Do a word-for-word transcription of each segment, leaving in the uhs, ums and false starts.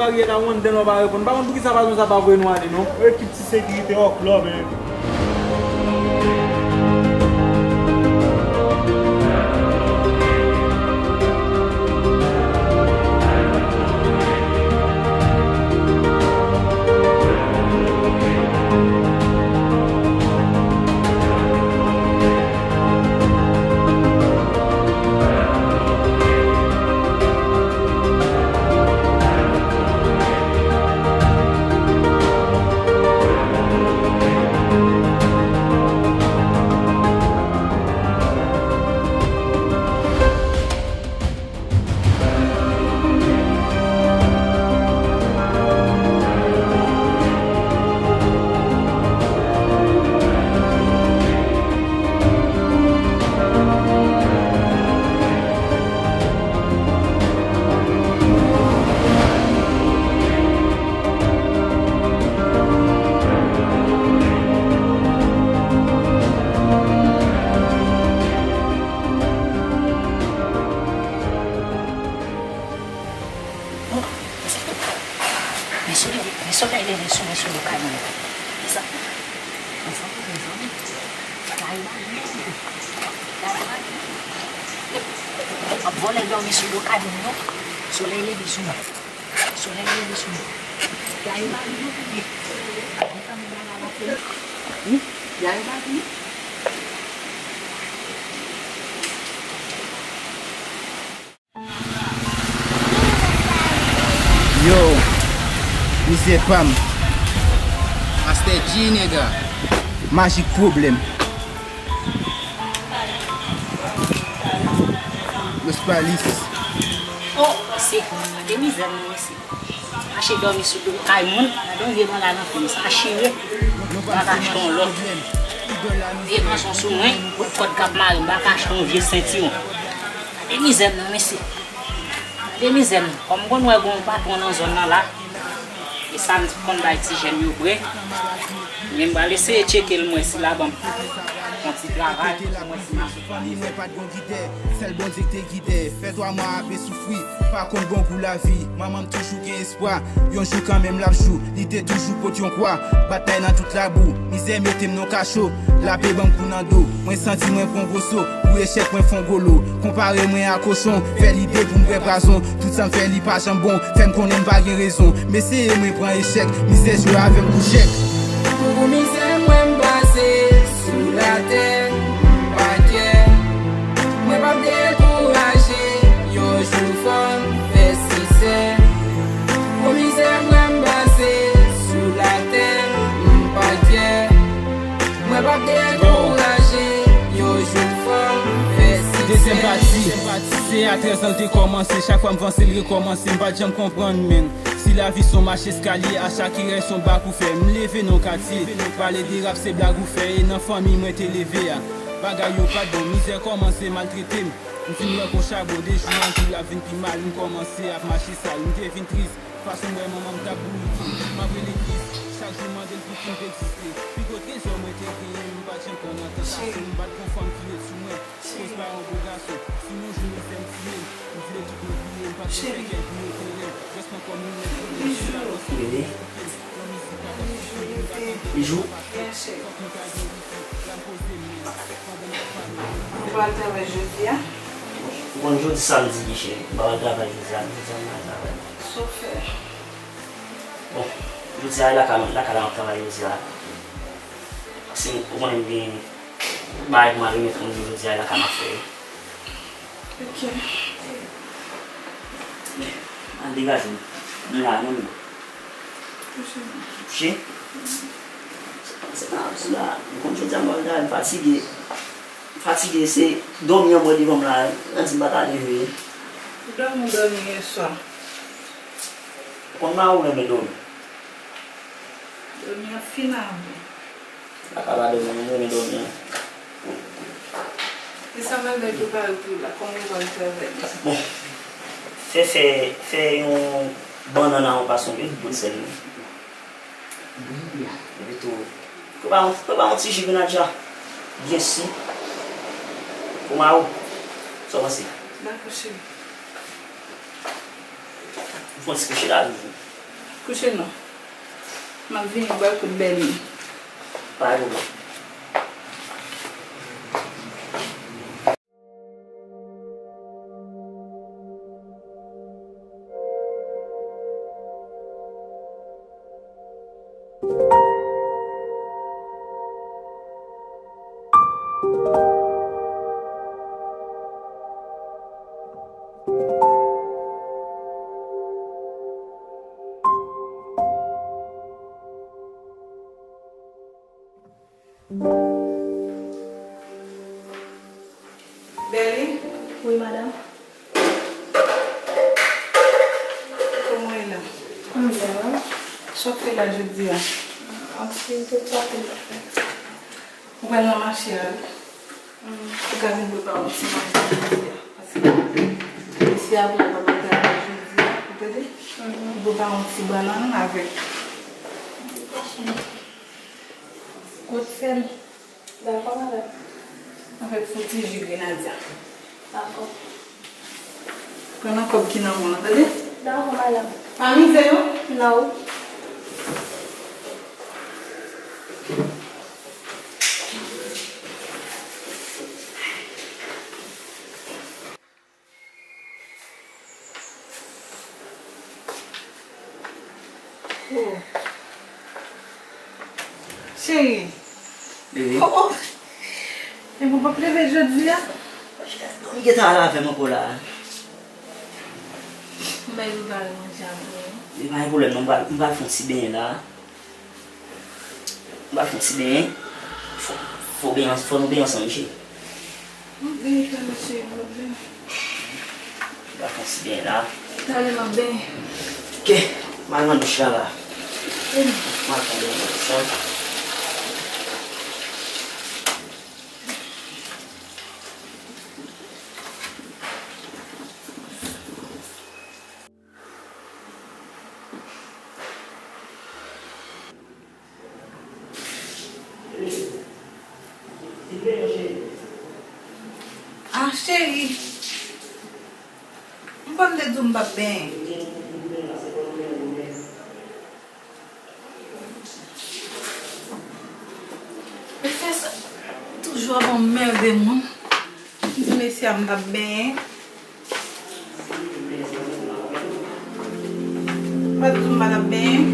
Ariel a ou anndan la ou pa reponn. M pa konn poukisa patwon sa pa voye nou ale non. Ekip ti sekirite òklò, men. Men solèy, men solèy leve sou mwen sou do kay mwen. Mezanmi, mezanmi, mezanmi. Gade bagay, gade bagay. Ap vòlè dòmi sou do kay moun yo. Solèy leve sou mwen. Solèy leve sou mwen. Gade bagay, gade bagay. Wi, gade bagay. Yo, mizè pa m. Master G, nèga. Majik pwoblèm. Los Palis. Oh, mesye, gade mizè m, mesye. Mache dòmi sou do kay moun, gade yon vye manda nan fon sa chire. M pa ka achte yon lòt. Vye kanson sou mwen, bout kòd k ap mare m, m pa ka achte yon vye sentiwon. Gade mizè m nan, mesye. Gade mizè m. Kòm m konn wè gon patwon nan zòn nan la, e sa m konn bay ti jèn yo vre. Men m pral eseye tcheke l, m wè si l ap ban m yon ti travay, m wè si m ap fè yon efò. Sèl Bondye k te gide. Fè twa mwa ape soufri, pa konn bon gou lavi. Manman m toujou gen espwa, yon jou kanmenm l ap jou. Li te toujou pot yon kwa, batay nan tout labou. Mizè mete m nan kacho, lape ban m kou nan do. Mwen santi mwen pran gwo so, pou echèk mwen fon golo. Konpare mwen a kochon, fè lide pou m bwè pwazon. Tout sa m fè li pa janm bon, fè m konnen m pa gen rezon. M eseye mwen pran echèk, mizè jwe avè m kou chèk. Pou mizè mwen m pase sou latè, m pa kè. Mwen p ap dekouraje, yon jou fò m fè siksè. Pou mizè mwen m pase sou latè, m pa kè. Mwen p ap dekouraje, yon jou fò m fè siksè. Dezyèm pati, se a trèz an l te kòmanse. Chak fwa m vanse, l rekòmanse. M pa t janm konprann, menn. Si lavi s on mach eskalye, a chak erè s on bak ou fè. M leve nan katye, pale de rap se blag ou fè. E nan fanmi mwen te leve a, bagay yo pa t bon. Mizè kòmanse maltrete m. M fin wè kou chabon, de jou an jou l ap vin pi mal. M kòmanse ap mache sal, m te vin tris. Fason m wè manman m t ap bourike, m ap rele Kris. Chak jou m mande l pouki m egziste. Pi gwo trezò mwen te genyen, m pa t janm pran nan tantasyon. M pa t gon fanm ki ret sou mwen. Koz pa yon bon gason. Si yon jou mwen fè m tiye m, m vle tout mwen bliye. M pa t gon sekèy pou yo klere m. Rès nan kò m, yon nèg pou mwen. Bebe. Bijou. Ou pral travay jodi a? Ou konn jodi samdi wi cheri, m pa pral travay jodi a, jodi a m pa travay. Sa w fè? Bon, jodi a e lakay mwen, lakay la m ap travay jodi a. Paske ou konnen m gen bagay pou m al remèt moun yo jodi a, e lakay m ap fè yo. Ok. Al degaje w. M la non. Kouche. Kouche? Se pa sou la. Ou konn jodi a m pa travay, m fatige. M fatige, se dòmi an m wè devan m la. Nan di m pa ta leve. Ou dòmi, ou dòmi yè swa. Ou konn mari w renmen dòmi. Dòmi an fin avè. Papa pa dòmi, mwen renmen dòmi an. E sa malgre tou pa tou la, kòman w pral travay? Bon, fè, fè, fè yon bannann a yon fason ke tout sèl li. Epi tou, prepare yon, prepare yon ti ji grenadya. Byen si. Pou mari w. Sa w panse? Dakò, cheri. Ou fè yon ti kouche la toujou. Kouche non. M ap vini, m pral kote Bèlin. Pa gen pwoblèm. Bèlin? Wi, madanm. Kòman w ye la? M byen, wi. Sa w fè la jodi a? Anpil tout sa te fè. Ou pral nan mache a, wi. Ou ka vin prepare yon ti manje jodi a. Paske mesye a vle pa travay jodi a, ou tande? Ou prepare yon ti bannann avèk Kot sèl. Dakò, madanm. Avèk fouti ji grenadya. Dakò. Pran nan kòb ki nan men w lan, tande? Dakò, madanm. Pa mize non. Non. Oh. Cheri. Bebe. Oh, oh. Epi w p ap leve jodi a? Ou gentan al avè m ankò la. M bay prepare manje a pou ou. Li pa gen pwoblèm non, m pral, m pral fè yon ti benyen la. M pral fè yon ti benyen. Fò, fò benyen, fò nou benyen ansanm, wi cheri. M ap benyen, frè mesye, m ap benyen. M pral fè yon ti benyen la. Talè m ap benyen. Ok, m al nan douch la la. M al fè yon benyen nan douch la. Ah, cheri. M konn te di w m p ap benyen. Mesye sa toujou ap anmède moun. M di mesye a m p ap benyen. M pa t di w m pa t ap benyen.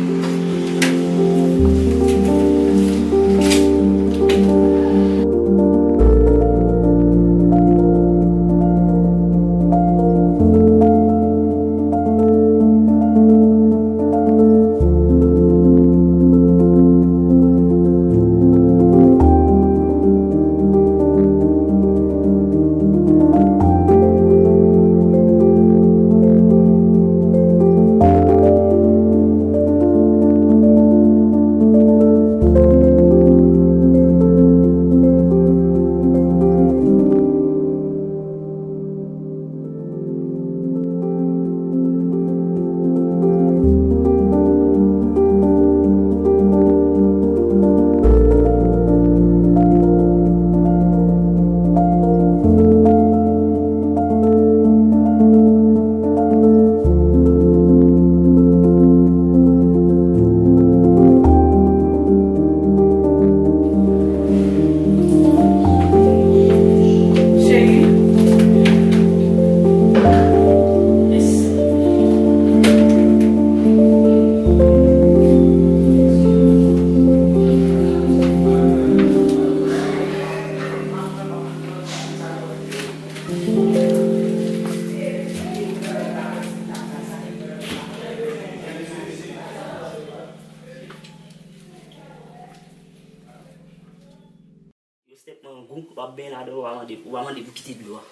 Yo stèp nan gou, w ap benyen ladan, ou pa mande, ou pa mande pou kite dlo a.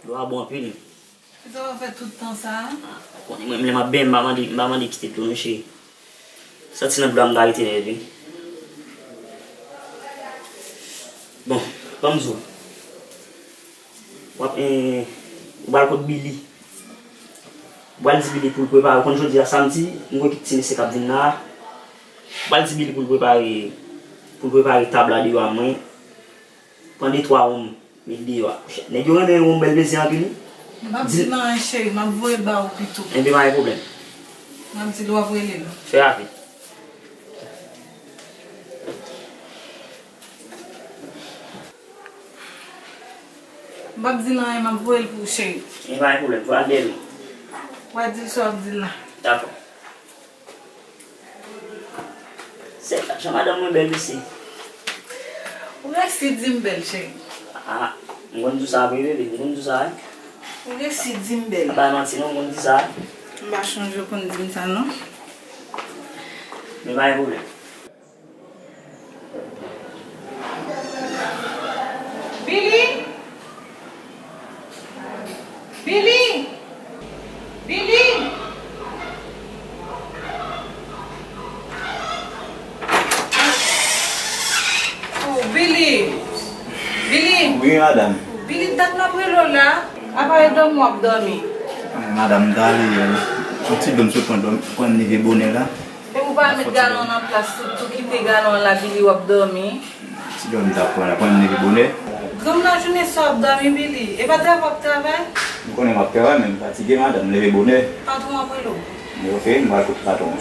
Dlo a bon anpil. Kisa w ap fè tout tan sa a? Ah, ou konnen mwen, lè m ap benyen, m pa mande, m pa mande kite dlo non, cheri. Santi nan dlo a m ta rete nèt wi. Bon, ban m di w. W ap, eh, ou pral kot Billy. Ou pral di Billy pou l prepare, ou konn jodi a samdi, m gen yon ekip ti mesye k ap vin la. Ou pral di Billy pou l prepare, pou l prepare tab la deyò a mwen. Pran de twa wonm, met deyò a. Nèg yo renmen wonm bèl mezi anpil wi. M p ap di l anyen cheri, m ap voye ba ou pito. Enben pa gen pwoblèm. M ap di l w ap rele l. Fè rapid. M p ap di l anyen, m ap voye l pou ou, cheri. E pa gen pwoblèm, voye l dèyè m. W a di l sa w ap di l la. Dakò. Se jan madanm mwen bèl, mesye. Ou resi di m bèl, cheri. Ah, m konn di w sa vre, bebe, m konn di w sa, wi. Ou resi di m bèl. Pa bay manti, non, m konn di sa, wi. M pa chonje w konn di m sa, non. Men pa gen pwoblèm. Billy! Billy! Billy! Oh, Billy! Billy! Wi, madanm. Billy, dat m ap rele w la. Apa e dòmi w ap dòmi? Ay, madanm, m t ale, yon ti dlo m sot pran, dòmi, pran m leve bonè la. E ou pa met galon nan plas, tou, tou kite galon an la, Billy, w ap dòmi. Ti dòmi m t ap pran la, pran m leve bonè. Granm nan jounen sa w ap dòmi, Billy. E pa travay w ap travay? M konnen m ap travay, men m fatige, madanm, m leve bonè. Patwon an ap rele w. Ok, m pral koute patwon an.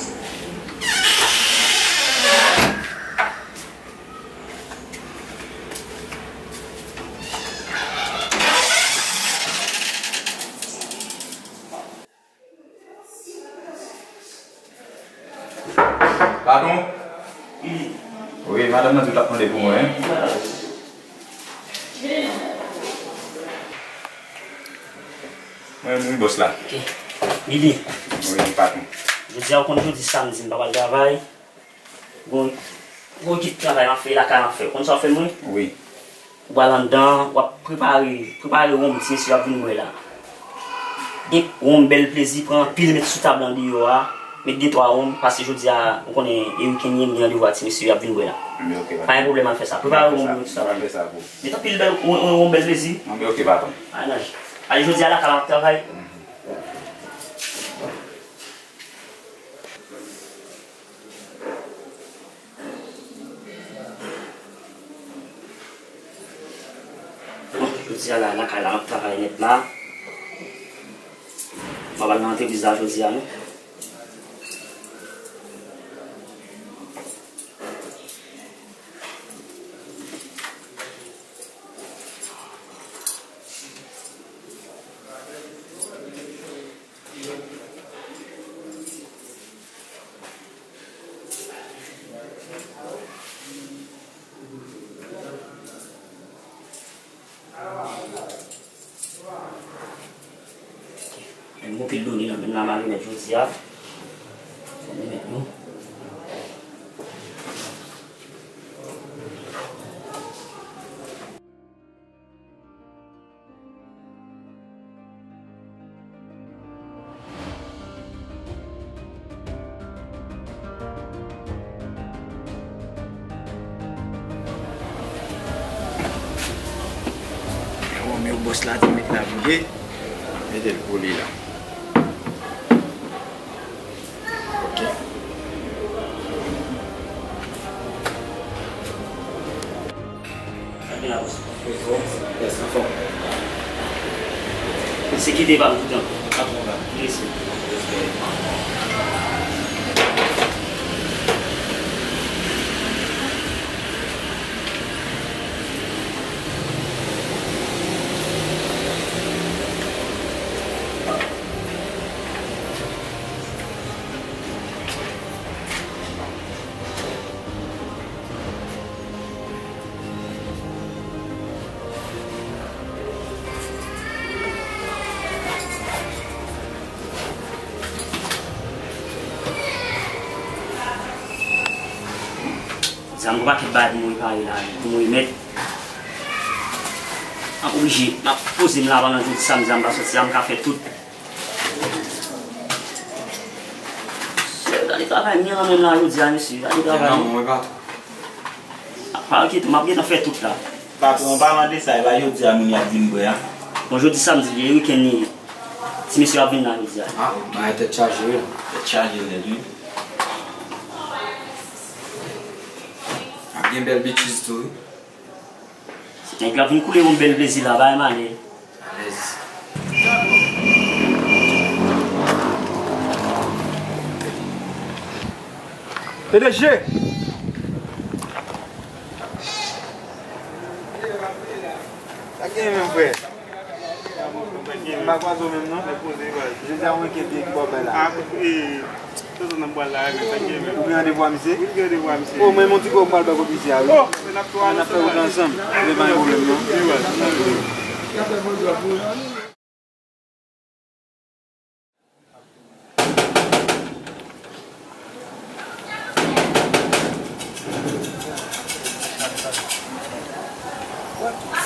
Patwon? Wi, madanm nan di w t ap mande pou mwen, wi. Mwen, wi, bòs la. Ok. Billy. Wi, patwon. Jodi a, ou konn jodi samdi, m pa pral travay. Gon, gon kit travay m ap fè lakay m ap fè. Ou konn sa w ap fè mwen? Wi. Ou pral anndan, w ap prepare, prepare wonm ti mesye yo ap vin bwè la. Gen wonm bèl plezi, pran anpil met sou tab lan deyò a, met de twa wonm, paske jodi a, ou konnen e wikenn ye, m gen randevou a ti mesye yo ap vin bwè la. Men ok, pa gen pwoblèm, al fè sa. Prepare wonm yo, tout sa. Met anpil bèl, wonm, wonm, wonm bèl plezi. Men ok, patwon. Ale, jodi a lakay la m ap travay. Bon, jodi a la, lakay la, m ap travay nèt la. M ap al nan antrepriz la jodi a, non. Men m gon pil done nan men m la, m ale met jodi a. Fò m remèt nou. Romeo bòs la te met la pou li. Mete l pou li la. Ok. Gade la, bòs. Wi, bòs. Yes, anfòm. Se kite pa m toutan. Pa pwoblèm. Mèsi. Respè. Zanmi, gon pakèt bagay pou mwen repare la, pou mwen remèt. M ap oblije, m ap poze m la pandan jodi samdi a, m pa soti a, m ka fè tout. Mesye, gade travay m gen nan men m la jodi a, mesye. Gade travay m. Gen nan men mwen, patwon. Apa, ok, m ap gentan fè tout la. Patwon, an palan de sa, e pa jodi a moun y ap vin bwè a? Bon, jodi samdi li ye, wikenn li ye. Ti mesye yo ap vin la jodi a. Ah, bagay tèt chaje, wi. Tèt chaje nèt, wi. Ap gen bèl bitches tou, wi. Nèg la vin koule yon bèl plezi la, bay malè. Alèz. P D G! Sa gen menm, frè? M pa kwaze w menm, non. Jodi a, mwen kenbe ki bò bay la. Ou gen randevou a misye? Ou gen randevou a misye? O, mwen, yon ti kòb m pral bay kot misye a, wi. N ap fè wout la ansanm. Men pa gen pwoblèm, non.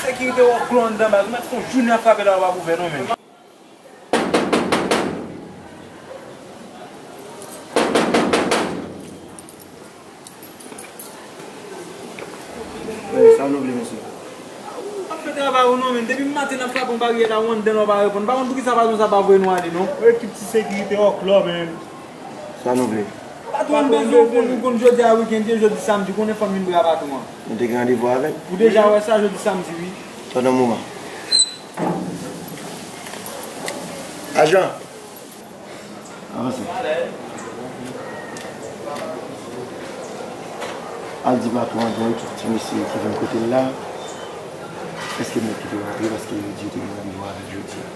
Sekirite wòklò anndan baz, ou mèt fè yon jounen ap frape la, ou pa pou fè non, menm. Sa nou vle, mesye? Ap fè travay ou non, men depi maten n ap frape yon baryè la, ou anndan la, ou pa reponn. M pa konn poukisa patwon sa pa voye nou ale, non. Ekip ti sekirite wòklò, men. Sa nou vle? Patwon, m bezwen w konn, ou konn jodi a wikenn, jodi samdi, konnen fò m vin bra patwon an. Nou te gen randevou avè l. Ou deja wè sa, jodi samdi, wi. Tann yon moman. Ajan! Avanse. Al di patwon an gen yon ekip ti mesye ki vin kote l la. Èske l mèt kite yo rantre paske yo di yo te gen randevou avè l jodi a.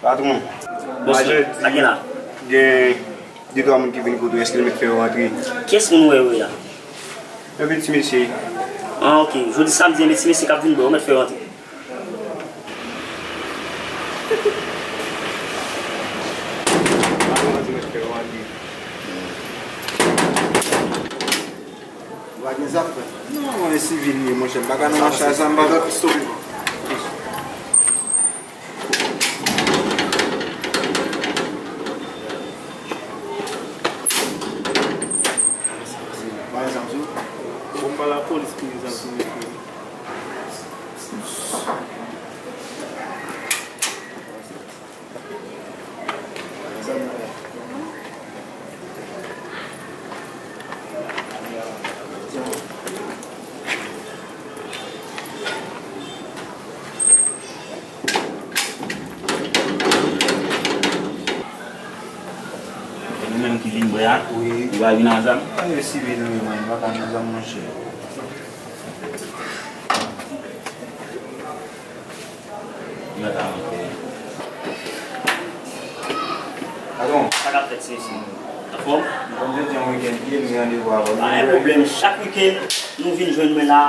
Patwon. Bòs mwen, sa gen la? Gen de twa moun ki vin kote w, èske l mèt fè yo rantre? Kiyès moun ou wè yo ye la? Yon piti mesye. Ah, ok. Jodi samdi, yon piti mesye k ap vin bò, ou mèt fè yo rantre. Patwon an di mèt fè yo rantre. Ou pa gen zam, frè? Non, mwen sivil m ye, monchè. M pa ka nan machay sa, m pa ka. Ba zam sou. Bon, pa lapolis ki gen zam sou mesye. Nou menm ki vin bwè a, wi, nou pa vin ak zam. An, yo sivil nou ye, man, nou pa ka nan zam, monchè. Yo ta monte. Patwon. Sa k ap fèt, se isi. Anfòm? Bon, jodi a yon wikenn, nou gen randevou avè w. Pa gen pwoblèm. Chak wikenn, nou vin jwenn mwen la,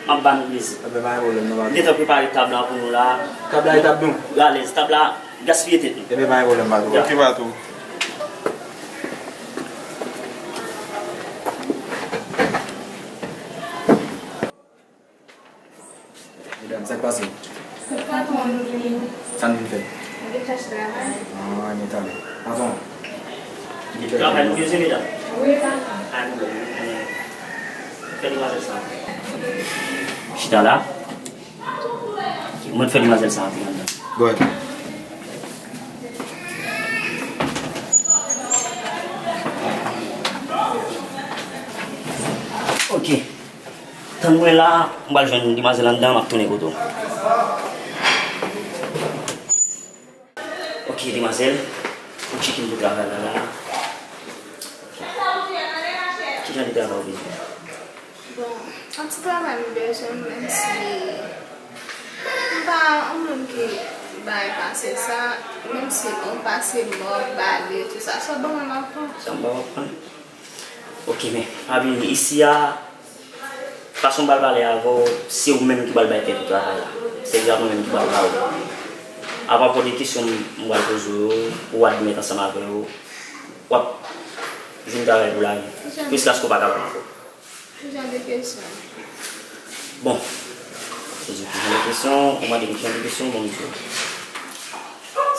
m ap ba nou plezi. Ebyen, pa gen pwoblèm, non, patwon. M gentan prepare tab la pou nou la. Tab la e tab nou? Alèz, tab la, gaspiye tèt nou. Ebyen, pa gen pwoblèm, patwon. Ya. Ok, patwon. Medam, sa k pase? Patwon, nou vini. Sa n vin fè? Nou vin chache travay. Ah, men talè. Patwon. Travay nou bezwen, medam. Wi, patwon. Ah, nou bezwen. Fè demwazèl sa. Chita la. Mwen fè demwazèl sa antre anndan. Go ahead. Ok. Tann mwen la, m pral jwenn demwazèl anndan, m ap tounen kote w. Ok, demwazèl, ou tcheke m pou travay la la. Ok. Ki jan de travay ou bezwen? Bon, yon ti travay m bezwen, menm si m pa yon moun ki bay pase sa, menm si yon pase mò, bale, tout sa, sa w ban mwen m ap pran. Sa m ba w ap pran? Ok, men, pa bliye, isi a, fason m pral pale avè w, se ou menm ki pral bay tèt ou travay la. Se egzakteman ou menm ki pral ba w. Apapò de kesyon m, m pral poze w yo, ou admèt ansanm avè yo, w ap jwenn travay pou lavi. Jiskaske w pa kapab ankò. Ki jan de kesyon? Bon, se di ki jan de kesyon, ou mande m ki jan de kesyon, bon, m di w.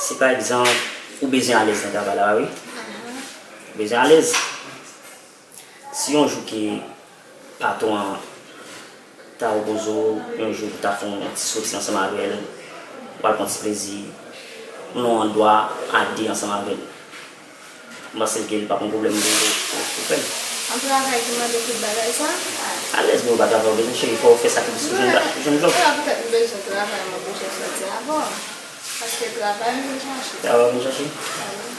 Si pa egzanp, ou bezwen alèz nan travay la, pa vre? Ou bezwen alèz. Si yon jou ke patwon an ta opoze w, yon jou pou ta fè yon ti soti ansanm avè l, w al pran ti plezi, nou an dwa a de ansanm avè l. M panse ke li p ap yon pwoblèm pou, pou, pou fè l. Yon travay ki mande tout bagay sa? Alèz, men ou pa travay, ou bezwen cheri, fò w fè sakrifis pou jwenn, jwenn djòb. Se la poutèt m bezwen travay, mwen pou chèche sòti avè w. Paske travay m vin chache. Travay w vin chache?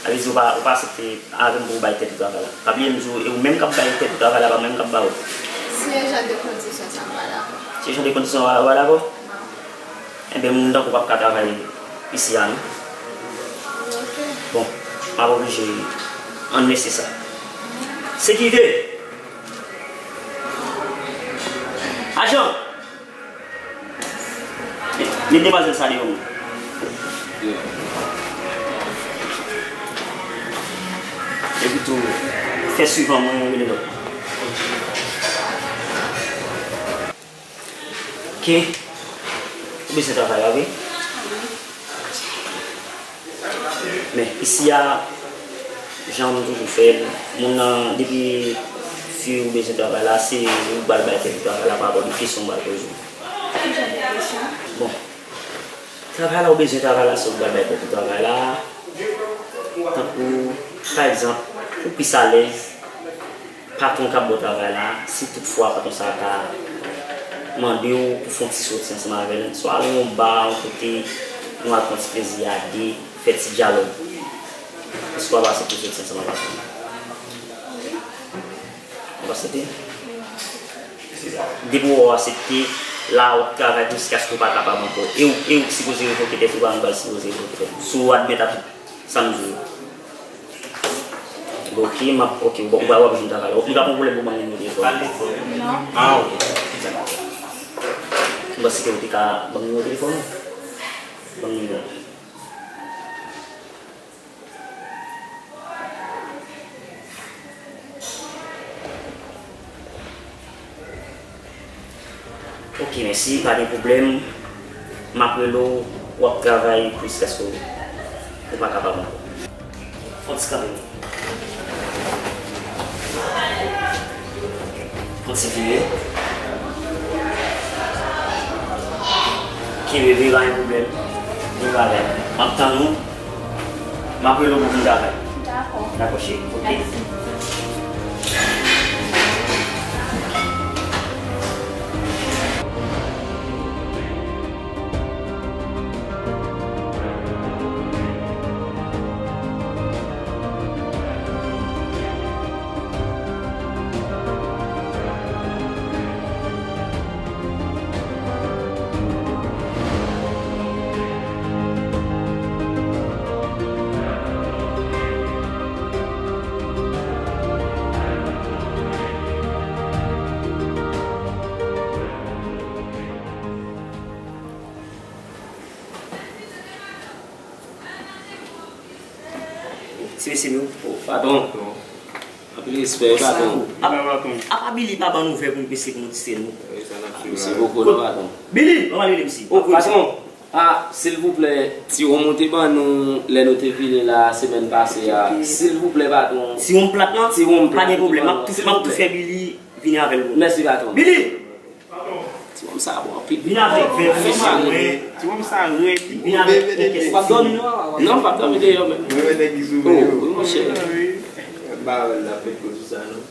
Sa vle di ou pa, ou pa aksepte avè m pou w bay tèt ou travay la. Pa bliye m di w, e ou menm k ap bay tèt ou travay la, pa mwen menm k ap ba w. Se jan de kondisyon sa m pa dakò. Se jan de kondisyon w pa, w pa dakò? Non. Enben, moun tankou w p ap ka travay isi a, non? Ok. Bon, m ap oblije ann mesye sa. Sekirite! Ajan! Met demwazèl sa deyò. Epi tou, fè swivan mwen rele lòt. Ok. Ou bezwen travay la, wi? Men, isi a, jan m toujou fè l, moun nan, depi fi ou bezwen travay la, se ou pral bay tèt ou travay la pa rapò de kesyon ou pral poze w. Ki jan de kesyon? Bon, travay la ou bezwen travay la, se ou pral bay tèt ou travay la. Tankou, pa egzanp, ou plis alèz, patwon k ap ba w travay la, si toutfwa patwon sa a ta mande w pou fè yon ti soti ansanm avè l, swa nan yon ba, yon kote, nou al pran ti plezi a de, fè ti dyalòg. Èske w ap aksepte soti ansanm avè l? W ap aksepte? Depi w aksepte, la w ap travay jiskaske w pa kapab ankò. E w, e w sipoze revoke tèt ou, pa mwen k pral sipoze revoke tèt ou. Si w admèt a tout sa m di w. Bon, ok, m ap, ok, w ap, w ap jwenn travay la. Ou pa pran pwoblèm pou ban m nimewo telefòn ou? Non. Ah, ok. M panse ke ou te ka ban m nimewo telefòn ou. Ban m nimewo. Ok, mèsi, pa gen pwoblèm. M ap rele w, w ap travay jiskaske w pa kapab ankò. Fò w ti kanpe. Fò w ti vire. Kenbe, vire, pa gen pwoblèm. Vin travay. M ap tann ou. M ap rele w pou vin travay. Dakò. Dakò, cheri. Ok. Mèsi. Ti mesye nou. Oh, patwon. Anpil respè, wi, patwon. Apa Billy pa ban nou vè pou nou pese pou nou distrè nou? Wi, sa n ap swiv la. Mèsi bokou, non, patwon. Billy, ban m al rele misye. Oh, patwon. Ah, silvouplè, ti wonm ou te ban nou lè nou te vini la semèn pase a. Silvouplè, patwon. Ti wonm plat lan? Ti wonm plat. Pa gen pwoblèm. M ap tou, m ap tou fè Billy vini avè l pou nou. Mèsi, patwon. Billy! Ti wonm sa bon anpil. Vin avèk vè, vin avèk vè. Ti wonm sa rèd. Vin avèk kèk. Ou p ap dòmi non, papa? Non, m p ap dòmi deyò menm. Mwen wè nèg ki sou men yo. Oh, wi, monchè. Ba wè l ap fè koz sou sa non.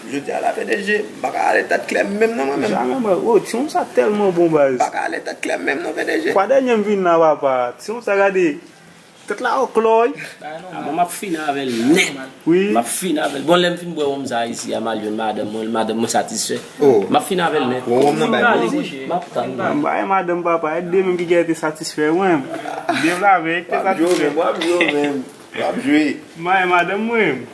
Jodi a la, P D G, m pa ka ale tèt klè menm non, mwen menm. Jamè, mwen. Oh, ti wonm sa tèlman bon, baz. M pa ka ale tèt klè menm non, P D G. Fwa dènye m vin la, papa. Ti wonm sa gade. Tèt la o klòy. Ah, bon, m ap fini avè l nèt. Wi. M ap fini avè l. Bon, lè m fin bwè wonm sa isi a, m al jwenn madanm mwen, madanm mwen satisfè. Oh. M ap fini avè l nèt. Wonm nan bay mezi. M ap tann. M bay madanm papa, e de menm ki genlè te satisfè mwen. De vle avè, te satisfè. W ap jwe menm, w ap jwe menm. W ap jwe. M bay madanm mwen.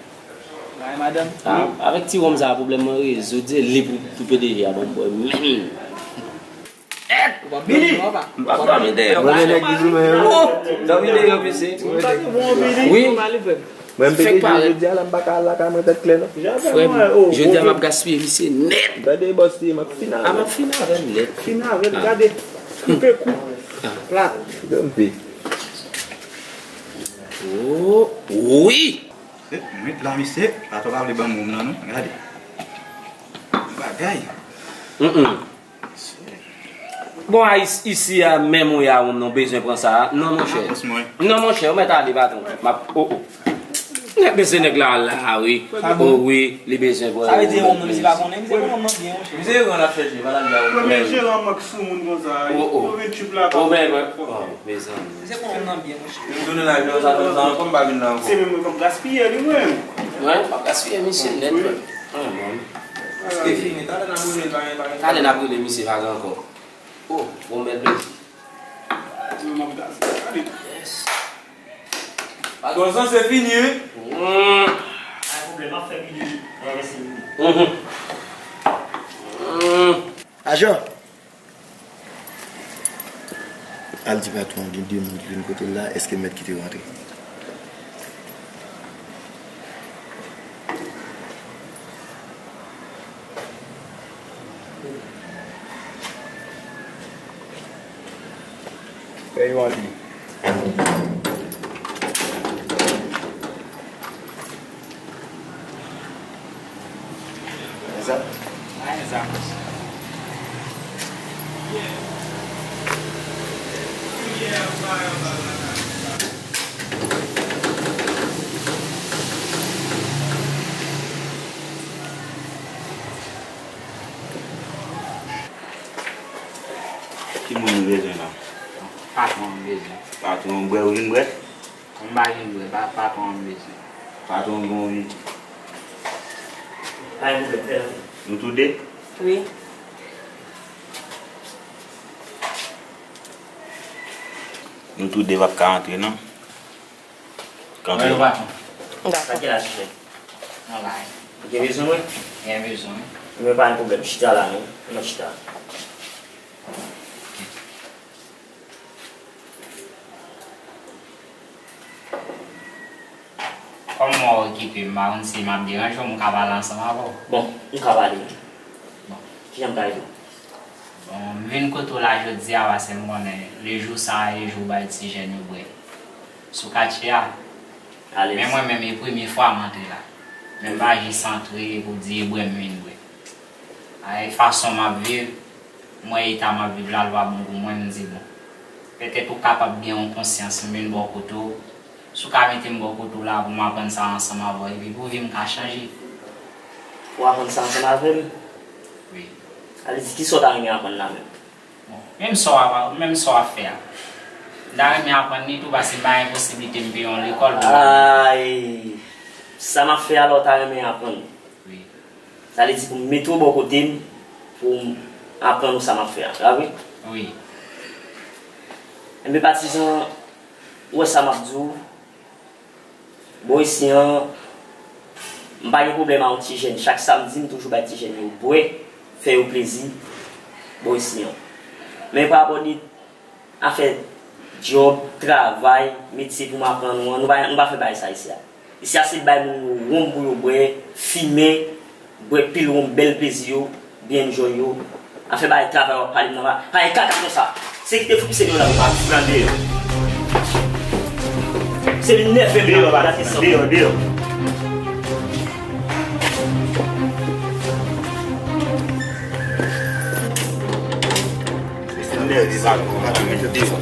Bay madanm. Ah, avèk ti wonm sa, pwoblèm mwen rezoud, se li pou, pou P D G a ban m bwè menm. Billy! M p ap dòmi deyò. Mwen gen nèg ki sou men yo. Oh! Dòmi deyò, mesye. Wi. Mwen P D G jodi a la, m pa ka al lakay mwen tèt klè non. Frè m, jodi a m ap gaspiye misye nèt. Gade bòs li, m ap fini avè l. Ah, m ap fini avè l nèt. Fini avè l, gade. Koupe kou. Plat. Koupe m pi. Oh, wi. Eh, mwen la, mesye. Patwon pa vle ban m wonm nan non. Gade. Bagay. Mm, mm. Bon, a is-, isi a, menm ou ye a, ou bezwen pran sa a? Non, monchè. Non, monchè, ou mèt ale, patwon. M ap, oh, oh. Nèg bezwen nèg la la, wi. O wi, li bezwen vòlè. Sa vle di wonm nan, misye pa konnen, misye konnen wonm nan byen, monchè. Misye ran l ap chèche, pa l al ba wonm. Premye jeran mank sou moun konsa, wi. O, o. Yo vin tchup la. O, men, men, o, mezanmi. Misye konnen wonm nan byen, monchè. Yo tounen la, yo sa, sa ankò, m pa vin la ankò. Se menm mwen k ap gaspiye li, mwen. Mwen, m ap gaspiye misye nèt, mwen. Paske fini, talè n ap rele l, pa gen, pa gen. Talè n ap rele misye, pa gen ankò. O, bon, bèl plezi. Mwen, m ap gaspiye. Yes. Patwon, san se fini, wi. Mm. Pa gen pwoblèm, m ap fè vini. Mwen resi vini. Mhm. Mm. Ajan! Al di patwon an gen de moun ki vin kote l la, èske m mèt kite yo antre? Fè yo antre. Eza. Eza. Ki moun nou bezwen la? Patwon an bezwen. Patwon an bwè, ou vin bwè? M pa vin bwè, pa, patwon an bezwen. Patwon an gen anvi. Pa gen pwoblèm, fè l antre. Nou tou de? Wi. Nou tou de p ap ka antre, non. Kanpe. Mwen yo patwon. Dakò. Sa ki la, chèf? Mwen la. Ou gen bezwen mwen? Gen bezwen. Mwen pa gen pwoblèm, chita la, non. Mwen chita. Kòm mwen okipe, m pa konn si m ap deranje w, m ka pale ansanm avè w. Bon, m ka pale. Bon. Kijan m ka ede w? Bon, m vin kote w la jodi a, paske m konnen le jou sa a, e jou w bay ti jèn yo bwè sou katye a. Alèz. Men mwen menm, e premye fwa m antre la. Men m pa jis antre pou di e bwè m vin bwè. A, e fason m ap viv, m wè eta m ap viv la, l pa bon pou mwen, m di bon. Petèt ou kapab gen yon konsyans, m vin bò kote w. Si w ka mete m bò kote w la pou m aprann sa ansanm avè w, epi pou vi m ka chanje. Pou w aprann sa ansanm avè m? Wi. Sa vle di, kisa w ta renmen aprann la menm? Bon, menm sa w ap, menm sa w ap fè a. M ta renmen aprann li tou, paske m pa gen posiblite m peye yon lekòl pou m aprann. Ay, sa m ap fè a la, w ta renmen aprann? Wi. Sa vle di pou m mete w bò kote m, pou m aprann ou sa m ap fè a. Sa vre? Wi. Enben, patizan, ou wè sa m ap di w? Bò isi an, m pa gen pwoblèm a yon ti jèn. Chak samdi, m toujou bay ti jèn yo bwè, fè yo plezi, bò isi an. Men pa rapò de afè djòb, travay, metye pou m aprann ou an, nou pa, nou pa fè bagay sa isi a. Isi a se bay moun yo wonm pou yo bwè, fimen, bwè pil wonm, bèl plezi yo, byen enjoy yo. Afè bay travay w ap pale m nan pa, pa gen kaka konsa. Se kite fout misye deyò la pou pa pran deyò. Se vin nève m la pou gade sanble. Deyò, deyò. Se nève m la pou gade deyò.